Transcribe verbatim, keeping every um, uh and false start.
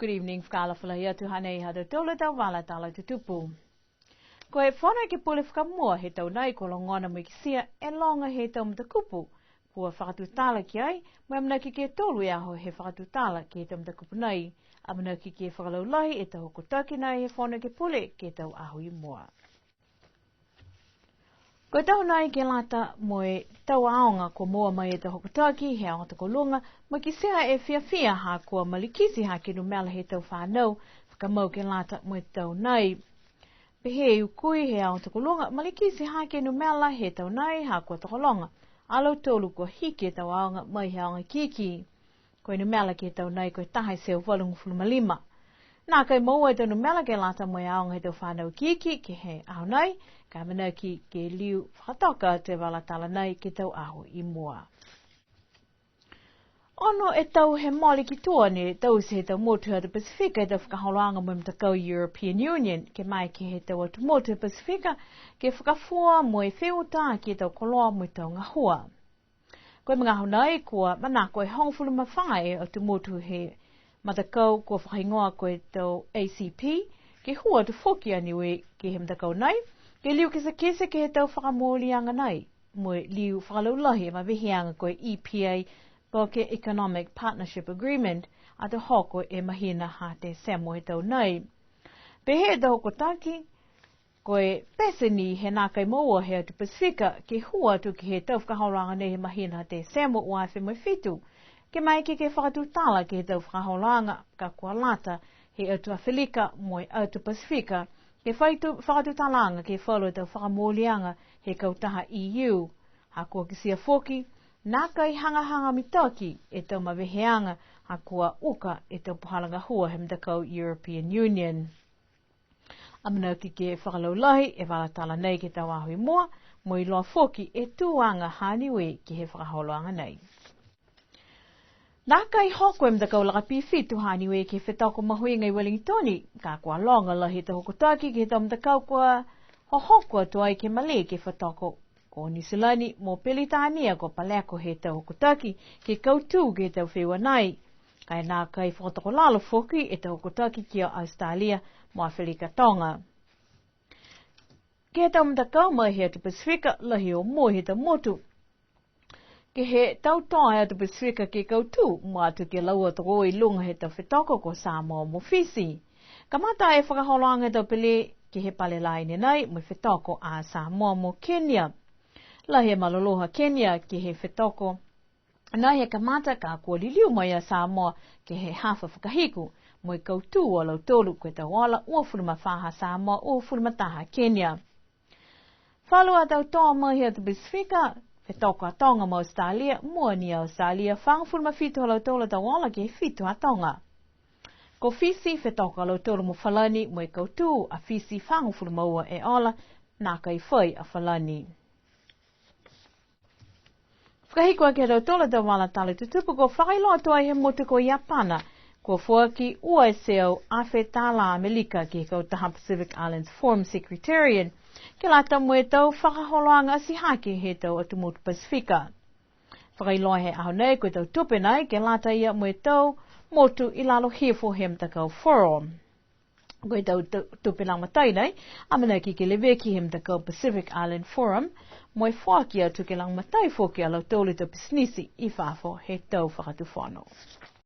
Good evening, fakaalofa lahi atu, hanei ha tautolu a tau vala tala tutupu. Ko e Fono Ekepule fakamua he tau nei kua logona mo e kitia e loga he tau matakupu kua fakatutala ki ai, mo e amanaki ke tolu e aho he fakatutala ke he tau matakupu nei. Amanaki ke fakalaulahi e tau hokotaki nei he Fono Ekepule ke he tau aho i mua. Ko e tau nei ke lata mo e tau aoga kua moua mai e tau hokotaki he aoga tokoluga, mo e kitia e fiafia ha kua malikiti hake numela he tau fanau fakamau ke lata mo e tau nei. Pehē e hukui he aoga tokoluga, malikiti hake numela he tau nei ha kua tokologa a lautolu kua hiki e tau aoga mai he aoga ikiiki. Ko e numela ke he tau nei ko e taha e teau valugofulu ma lima. Nākai moua e tau numela ke lata mo e aoga he tau fanau ikiiki ke he aho nei, ka e amanaki ke liu fakatoka atu e vala tala nei ke he tau aho i mua. Ono e tau he mole ki tua ne taute he tau motu he atu Pasifika e tau fakaholoaga mo e matakau European Union, ke maeke he tau atu motu he Pasifika ke fakafua mo e feutaaki e tau koloa mo e tau gahua. Ko e magaaho nei kua manako e hogofulu ma fā e atu motu he matakau kua fakahigoa ko e tau A C P, ke hū atu foki a Niue ke he matakau nei, ke liu kitekite ke he tau fakamooliaga nei, mo e liu fakalaulahi e maveheaga ko e E P A, po ke Economic Partnership Agreement, ato hoko e mahina ha Tesemo he tau nei. Pehē e tau hokotaki, ko e pete ni he nākai moua he atu Pasifika ke hū atu ke he tau fakaholoaga nei he mahina ha Tesemo ua afe mo e fitu, ke maeke ke fakatutala ke he tau fakaholoaga ka kua lata he atu Afelika mo e atu Pasifika, ke fai tu fakatutalaaga ke he falu tau fakamooliaga he kautaha E U. Ha kua kitia foki, nākai hagahaga mitaki e tau maveheaga, ha kua uka e tau puhala gahua he matakau European Union. Amanaki ke fakalaulahi e vala tala nei ke he tau aho i mua, mo e iloa foki e tuaga ha Niue ke he fakaholoaga nei. Nākai hoko e matakau lakapī fitu ha Niue ke he fetoko mahuiga i Wellington, ka kua loga lahi e tau hokotaki ke he tau matakau kua hohoko atu ai ke malē ke he fetoko ko Niu Silani mo Peritania kua paleko he tau hokotaki ke kautū ke he tau feua nei. Ka e nākai fakatokolalo foki e tau hokotaki ki a Australia mo Aferika Toga. Ke he tau matakau mai he atu Pasifika, lahi o mua he tau motu ke he tau toa he atu Pasifika ke kautū, mua atu ke laua tokoua i luga he tau fetoko ko Samoa mo Fisi. Kamata e fakaholoaga he tau pele ke he pale laine nei, mo e fetoko a Samoa mo Kenya. Lahi e malolō ha Kenya ke he fetoko nei he kamata, ka kua liliu mai a Samoa ke he hafa fakahiku, mo e kautū a lautolu ko e tau ola uafulu ma fā ha Samoa, uafulu ma taha Kenya. Falu a tau toa mai he atu Pasifika, fetoko a Toga mo Australia, mua ni a Australia, fagofulu ma fitu ha lautolu a tau ola ke he fitu ha Toga. Ko Fisi, fetoko a lautolu mo Falani, mo e kautū a Fisi, fagofulu ma ua e ola, nākai fai a Falani. Fakahiku aki ha tautolu a tau vala tala tutupu, kua fakailoa atu ai he motu ko Iapana, kua foaki ua e teau afe tālā Amelika ke he kautaha Pacific Islands Forum Secretariat, ke lata mo e tau fakaholoaga atihake he tau atu motu Pasifika. Fakailoa he aho nei ko e tau tupe nei ke lata ia mo e tau motu i lalo hifo he matakau Forum. Ko e tau tu-, tupe lagomatai nei, amanaki ke leveki he matakau Pacific Island Forum, mo e foaki atu ke lagomatai foki a lautolu e tau pisinisi i fafo he tau fakatufono.